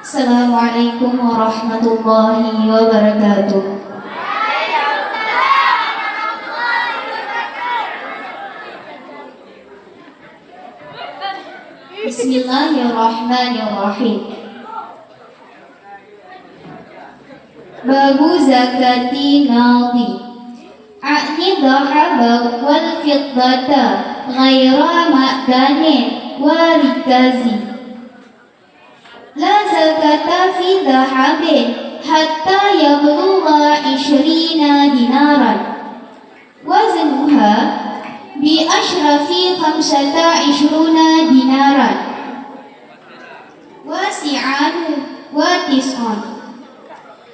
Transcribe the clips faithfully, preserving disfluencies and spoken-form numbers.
Assalamualaikum warahmatullahi wabarakatuh. Bismillahirrahmanirrahim. Babu zakati nadi. A'ni dhahaba wal fiddata ghaira ma'danin wa rikazi. La zakata fi dhahabin hatta yablugha ishrina dinaran. Waznuha bi asyrafi khamsata ishruna dinaran. Wa si'anu wa tis'un.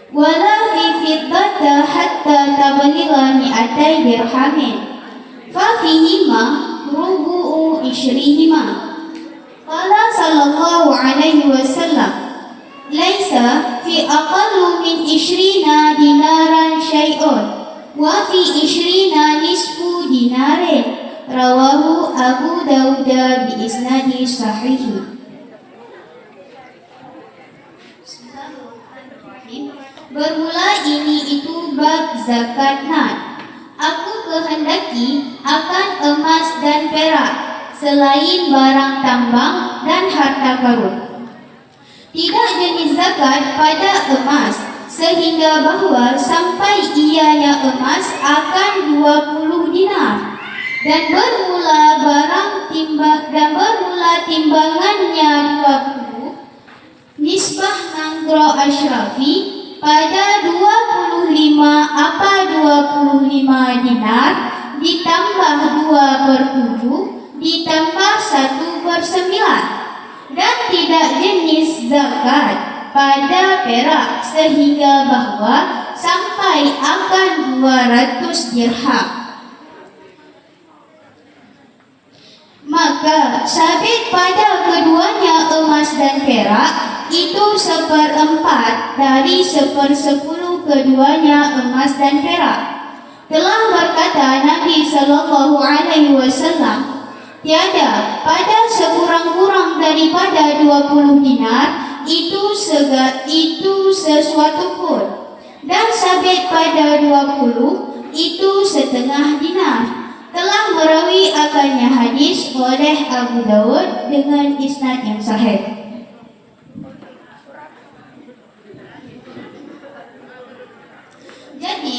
Wala fi fiddata hatta tabligha mi'atai dirhamin. Fa fihima rubu'u ishrihima. Qala sallallahu alaihi wasallam, "Laisa fi aqallu min ishrina dinaran syai'un, wa fi ishrina nisfu dinarin." Rawahu Abu Dauda bi isnadi sahihi. Bismillahirrahmanirrahim. Bermula ini itu bab zakat nat. Aku kehendaki akan emas dan perak, selain barang tambang dan harta karun. Tidak jenis zakat pada emas, sehingga bahwa sampai ianya emas akan dua puluh dinar. Dan bermula barang timba-, dan bermula timbangannya dua puluh, nisbah nanggroe asyrafi pada dua puluh lima apa dua puluh lima dinar, ditambah dua per tujuh, ditambah satu per sembilan, dan tidak jenis zakat pada perak, sehingga bahwa sampai akan dua ratus dirham. Maka, sabit pada keduanya emas dan perak, itu seperempat dari sepersepuluh keduanya emas dan perak. Telah berkata Nabi sallallahu alaihi wasallam, "Tiada pada sekurang-kurang daripada dua puluh dinar itu sega-, itu sesuatu pun." Dan sabit pada dua puluh, itu setengah dinar. Telah merawi akannya hadis oleh Abu Daud dengan isnad yang sahih. Jadi,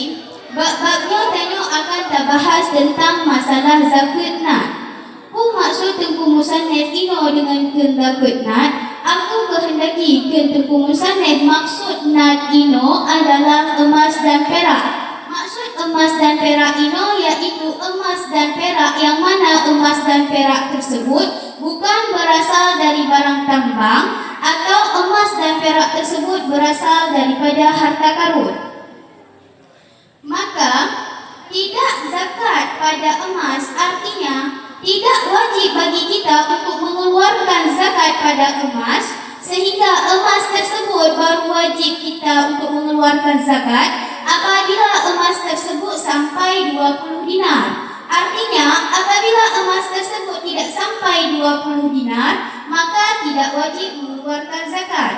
bab-bab nyoe tanyoe akan tabahas teuntang masalah zakat nat. Peue maksud Teungku Musannif inoe deungon kheun zakat nat? Aku keuhendaki kheun Teungku Musannif maksud nat inoe adalah emas dan perak. Maksud emas dan perak inoe yaitu emas dan perak nyang mana emas dan perak tersebut bukan berasal dari barang tambang atau emas dan perak tersebut berasal daripada harta karun. Maka, tidak zakat pada emas, artinya, tidak wajib bagi kita untuk mengeluarkan zakat pada emas, sehingga emas tersebut baru wajib kita untuk mengeluarkan zakat apabila emas tersebut sampai dua puluh dinar. Artinya, apabila emas tersebut tidak sampai dua puluh dinar, maka tidak wajib mengeluarkan zakat.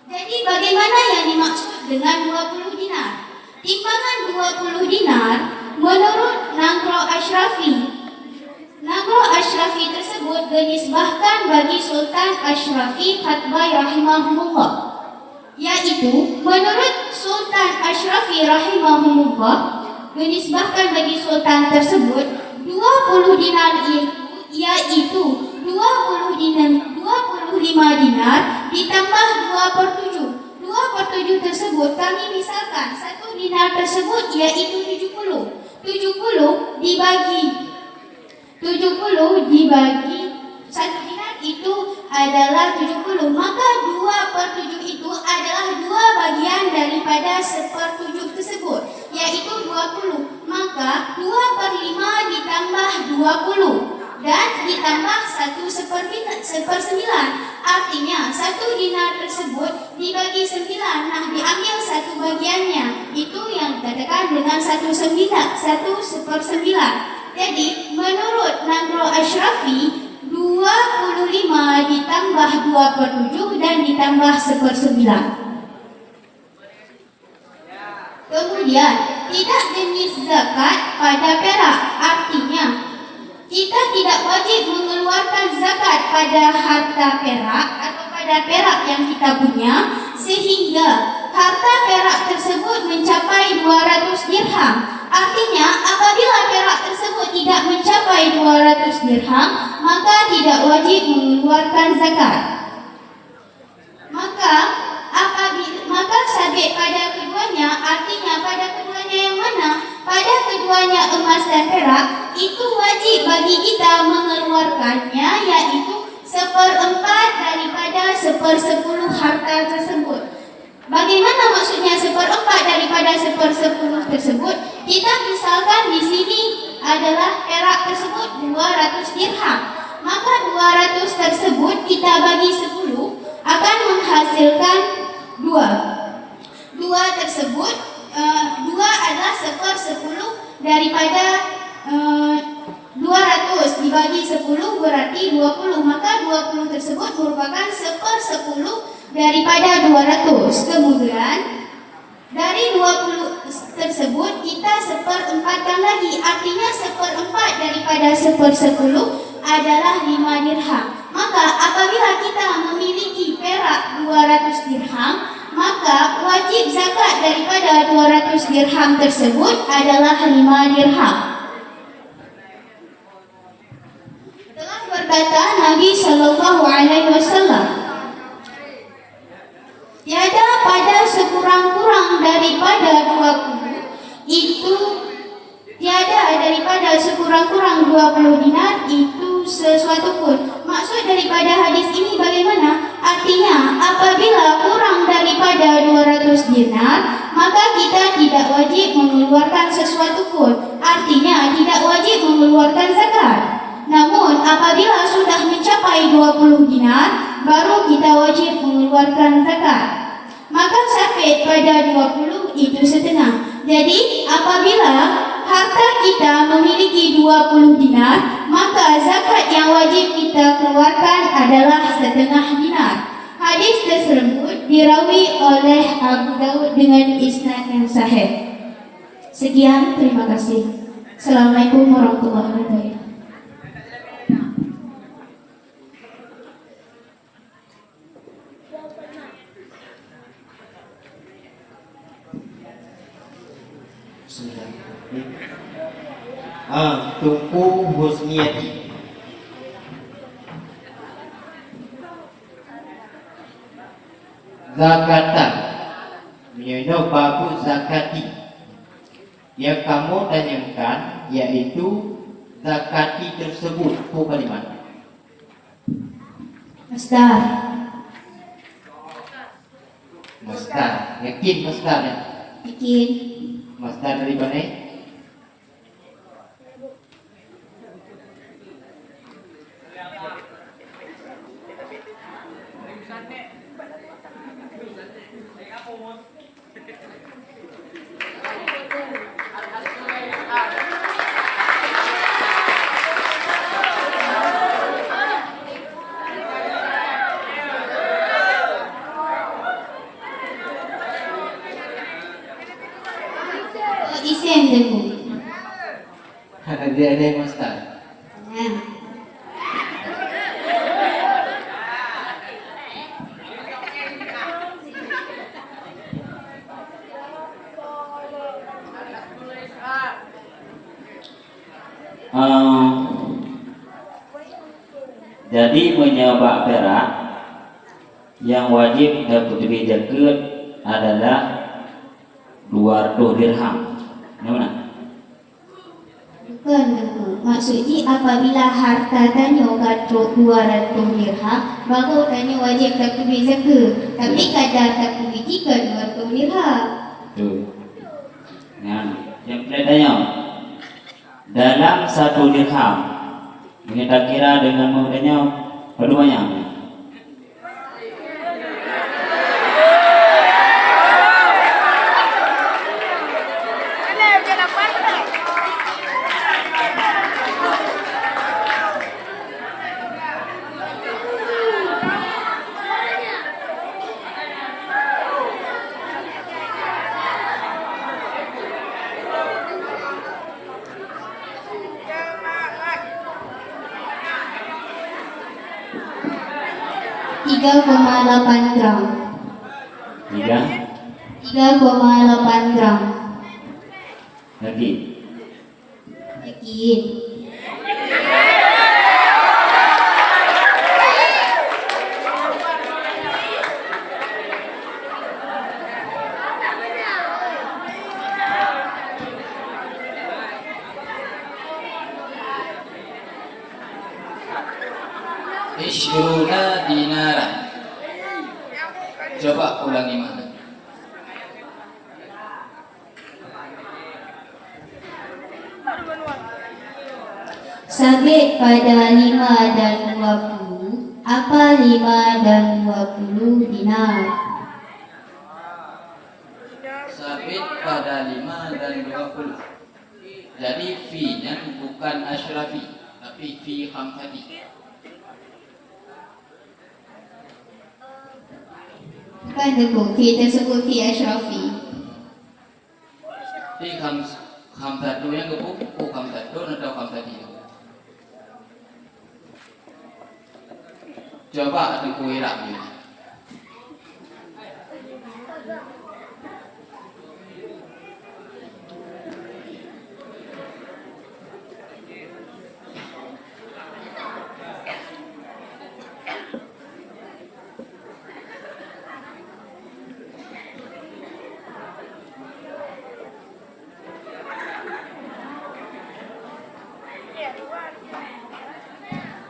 Jadi, bagaimana yang dimaksud dengan dua puluh dinar? Timbangan dua puluh dinar menurut Nanggroe Asyrafi. Nanggroe Asyrafi tersebut geunisbahkan bagi Sultan Asyrafi Qutbay rahimahumullah. Yaitu, menurut Sultan Asyrafi rahimahumullah, geunisbahkan bagi sultan tersebut dua dinar, yaitu, yaitu dua puluh dinar, dua puluh lima dinar ditambah dua per tujuh. Dua per tujuh tersebut kami misalkan satu dinar tersebut yaitu tujuh puluh. Tujuh puluh dibagi, tujuh puluh dibagi satu dinar itu adalah tujuh puluh. Maka dua per tujuh itu adalah dua bagian daripada sepertujuh tersebut, yaitu dua puluh. Maka dua per lima ditambah dua puluh dan ditambah satu seperpina-, sepersembilan. Artinya, satu dinar tersebut dibagi sembilan, nah, diambil satu bagiannya. Itu yang dikatakan dengan satu sembilan, satu sepersembilan. Jadi, menurut Nanggroe Asyrafi, dua puluh lima ditambah dua per tujuh dan ditambah sepersembilan. Kemudian, tidak jenis zakat pada perak, artinya kita tidak wajib mengeluarkan zakat pada harta perak atau pada perak yang kita punya, sehingga harta perak tersebut mencapai dua ratus dirham. Artinya, apabila perak tersebut tidak mencapai dua ratus dirham, maka tidak wajib mengeluarkan zakat. Maka, apabila, maka sabit pada keduanya, artinya pada keduanya yang mana? Pada keduanya emas dan perak, itu wajib bagi kita mengeluarkannya, yaitu seperempat daripada sepersepuluh harta tersebut. Bagaimana maksudnya seperempat daripada sepersepuluh tersebut? Kita misalkan di sini adalah perak tersebut dua ratus dirham. Maka dua ratus tersebut kita bagi sepuluh akan menghasilkan dua. Dua tersebut, eh, dua adalah sepersepuluh daripada, eh, dua ratus dibagi sepuluh berarti dua puluh. Maka dua puluh tersebut merupakan sepersepuluh daripada dua ratus. Kemudian, dari dua puluh tersebut, kita seperempatkan lagi. Artinya, seperempat daripada sepersepuluh adalah lima dirham. Maka, apabila kita memiliki perak dua ratus dirham, maka wajib zakat daripada dua ratus dirham tersebut adalah lima dirham. Telah berkata Nabi sallallahu alaihi wasallam, "Tiada pada sekurang-kurang daripada dua puluh itu, tiada daripada sekurang-kurang dua puluh dinar itu sesuatu pun." Maksud daripada hadis ini bagaimana? Artinya, apabila kurang daripada dua ratus dinar, maka kita tidak wajib mengeluarkan sesuatu pun. Artinya, tidak wajib mengeluarkan zakat. Namun, apabila sudah mencapai dua puluh dinar, baru kita wajib mengeluarkan zakat. Maka sabit pada dua puluh itu setengah. Jadi, apabila harta kita memiliki dua puluh dinar, maka zakat yang wajib kita keluarkan adalah setengah dinar. Hadis tersebut dirawi oleh Abu Daud dengan isnad yang sahih. Sekian, terima kasih. Assalamualaikum warahmatullahi wabarakatuh. Bismillahirrahmanirrahim. Ah, Teungku Husniati. Zakatan. Meunyoe inoe babu zakati. Nyang kamoe tanyongkan, yaitu zakati tersebut, peue kalimat? Masdar. Masdar. Yakin masdar, ya? Yakin. Masdar dari mana? Isem, Teungku. Dia ada yang masak. Nah. Ah, Jadi, meunyoe bak pirak, nyang wajéb tapeuteubiet zakeuet adalah dua ratus dirham. Nyang mana? Bukan, Teungku. Maksud jih, apabila harta tanyoe ka trok dua ratus dirham, baru tanyoe wajéb tapeuteubiet zakeuet. Tapi kadar tapeuteubiet jih ka dua ratus dirham. Betul. Nyan, nyang peureulèe tanyoe, dalam satu dirham, meunyoe takira deungon méuh tanyoe, padum manyang nyan? Tiga koma lapan gram. Tiga? Tiga koma lapan gram. Lagi? Yakin. Isyruna dinaran. Coba ulangi makna. Sabit pada lima dan dua puluh, apa lima dan dua puluh dinar? Sabit pada lima dan dua puluh. Jadi, fi nyan bukan asyrafi, tapi fi khamsati. Bukan, Teungku, fi tersebut fi asyrafi. Fi khams-, khamsatu nyang geupeu, khamsatu atau khamsati. Coba Teungku irab nyoe.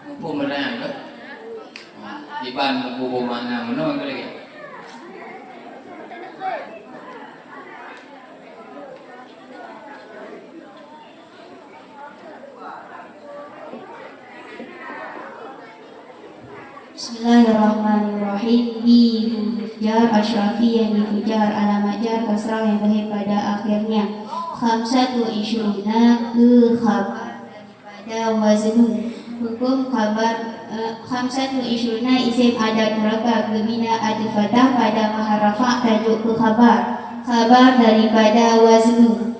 Muphom meunan keuh? Kiban muphom makna meunoe keuh lagèe. Bismillahirrahmanirrahim. Bi huruf jar, asyrafi nyang di huruf jar, alamat jar kasrah nyang zahir pada akhirnya. Khamsatu isyruna, keu khabar daripada waznu. Huköm khabar, eh, khamsatu isyruna isim adad murakkab geubina ateueh fathah pada mahal rafa' tajok keu khabar. Khabar daripada waznu.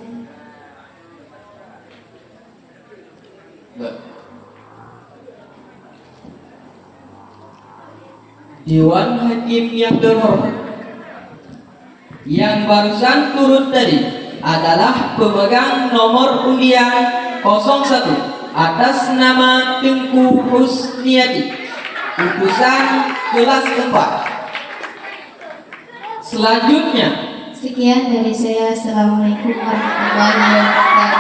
Dewan Hakim yang terhormat, yang barusan turun tadi adalah pemegang nomor undian kosong satu atas nama Teungku Husniati, utusan kelas empat. Selanjutnya. Sekian dari saya. Assalamualaikum warahmatullahi wabarakatuh.